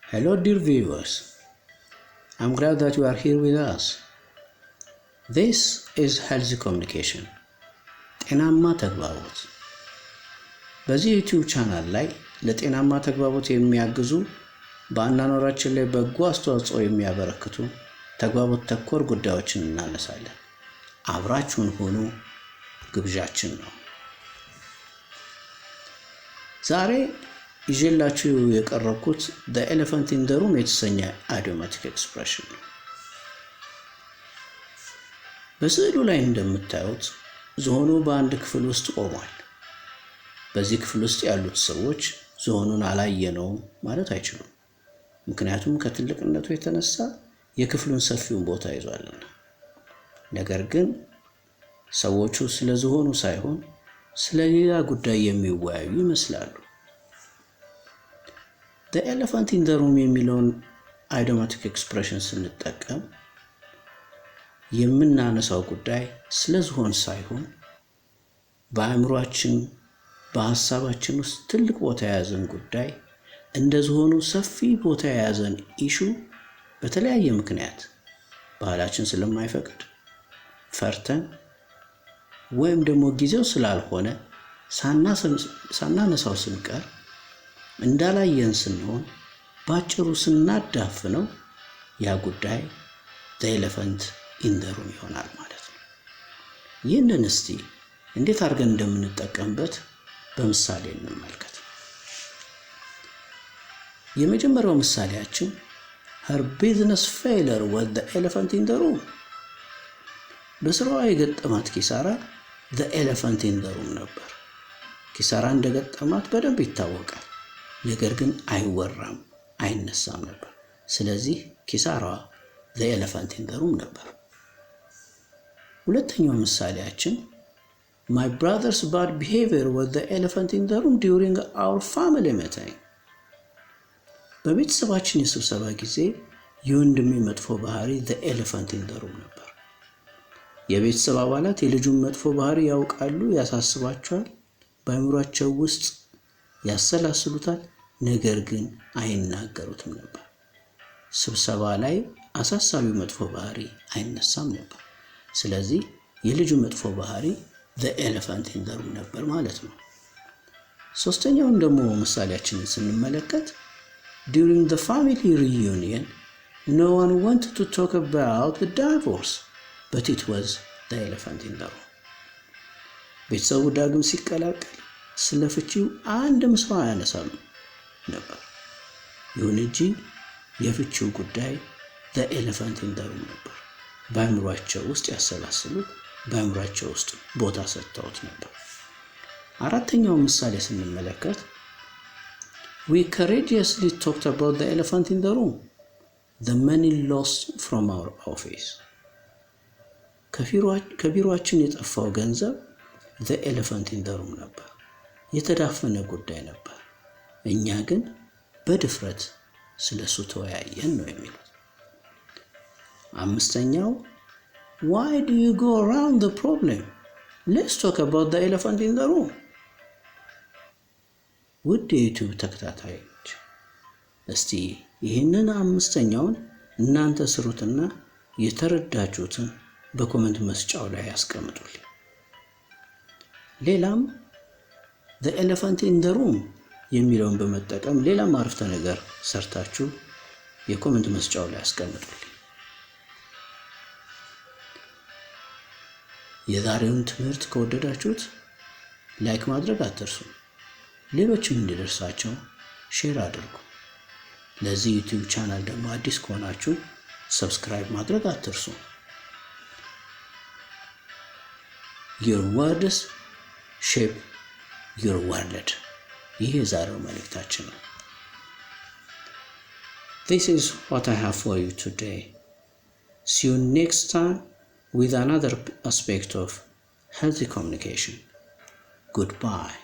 Hello, dear viewers. I'm glad that you are here with us. This is Healthy Communication. ጤናማ ተግባቦት። በዚህ YouTube channel ላይ ለጤናማ ተግባቦት የሚያግዙ፣ በአኗኗራችን ላይ በጎ አስተዋጽኦ የሚያበረክቱ ተግባቦት ተኮር ጉዳዮችን እናነሳለን። አብራችሁን ሁኑ ግብዣችን ነው። ዛሬ ይዤላችሁ የቀረብኩት "the elephant in the room" የተሰኘ idiomatic expression ነው። በስዕሉ ላይ እንደምታዩት ዝሆኑ በአንድ ክፍል ውስጥ ቆሟል። በዚህ ክፍል ውስጥ ያሉት ሰዎች ዝሆኑን አላየነውም ማለት አይችሉም። ምክንያቱም ከትልቅነቱ የተነሳ የክፍሉን ሰፊውን ቦታ ይዟልና። ነገር ግን ሰዎቹ ስለ ዝሆኑ ሳይሆን ስለ ሌላ ጉዳይ የሚወያዩ ይመስላሉ። "The elephant in the room" የሚለውን idiomatic expression ስንጠቀም የምናነሳው ጉዳይ ስለ ዝሆን ሳይሆን በአእምሯችን፣ በሀሳባችን ውስጥ ትልቅ ቦታ የያዘን ጉዳይ፣ እንደ ዝሆኑ ሰፊ ቦታ የያዘን issue በተለያየ ምክንያት ባህላችን ስለማይፈቅድ፣ ፈርተን ወይም ደግሞ ጊዜው ስላልሆነ ሳናነሳው ስንቀር፣ እንዳላየን ስንሆን፣ በአጭሩ ስናዳፍነው ያ ጉዳይ the elephant in the room ይሆናል ማለት ነው። ይህንን እስቲ እንዴት አድርገን እንደምንጠቀምበት በምሳሌ እንመልከት። የመጀመሪያው ምሳሌያችን "Her business failure was the elephant in the room." በስራዋ የገጠማት ኪሳራ the elephant in the room ነበር። ኪሳራ እንደገጠማት በደንብ ይታወቃል። ነገር ግን አይወራም፣ አይነሳም ነበር። ስለዚህ ኪሳራዋ the elephant in the room ነበር። ሁለተኛው ምሳሌያችን "My brother's bad behavior was the elephant in the room during our family meeting." በቤተሰባችን የስብሰባ ጊዜ የወንድሜ መጥፎ ባህሪ the elephant in the room ነበር። የቤተሰብ አባላት የልጁን መጥፎ ባህሪ ያውቃሉ፣ ያሳስባቸዋል፣ በአእምሯቸው ውስጥ ያሰላስሉታል፣ ነገር ግን አይናገሩትም ነበር። ስብሰባ ላይ አሳሳቢው መጥፎ ባህሪ አይነሳም ነበር። ስለዚህ የልጁ መጥፎ ባህሪ the elephant in the room ነበር ማለት ነው። ሶስተኛውን ደግሞ ምሳሌያችንን ስንመለከት "During the family reunion, no one wanted to talk about the divorce, but it was the elephant in the room." ቤተሰቡ ዳግም ሲቀላቀል ስለ ፍቺው አንድም ሰው አያነሳም ነበር። ይሁን እንጂ የፍቺው ጉዳይ the elephant in the room ነበር። በአእምሯቸው ውስጥ ያሰላስሉት፣ በአእምሯቸው ውስጥ ቦታ ሰጥተውት ነበር። አራተኛው ምሳሌ ስንመለከት "We courageously talked about the elephant in the room, the money lost from our office." ከቢሮአችን የጠፋው ገንዘብ the elephant in the room ነበር። የተዳፈነ ጉዳይ ነበር። እኛ ግን በድፍረት ስለ እሱ ተወያየን ነው የሚሉት። አምስተኛው "Why do you go around the problem? Let's talk about the elephant in the room." ውድ የ YouTube ተከታታዮች፣ እስቲ ይህንን አምስተኛውን እናንተ ስሩትና የተረዳችሁትን በ comment መስጫው ላይ ያስቀምጡልኝ። ሌላም "the elephant in the room" የሚለውን በመጠቀም ሌላም አረፍተ ነገር ሰርታችሁ የ comment መስጫው ላይ ያስቀምጡልኝ። የዛሬውን ትምህርት ከወደዳችሁት like ማድረግ አትርሱ። ሌሎችም እንዲደርሳቸው share አድርጉ። ለዚህ YouTube channel ደግሞ አዲስ ከሆናችሁ subscribe ማድረግ አትርሱ። Your words shape your world። ይህ የዛሬው መልእክታችን ነው። This is what I have for you today. See you next time with another aspect of healthy communication. Goodbye.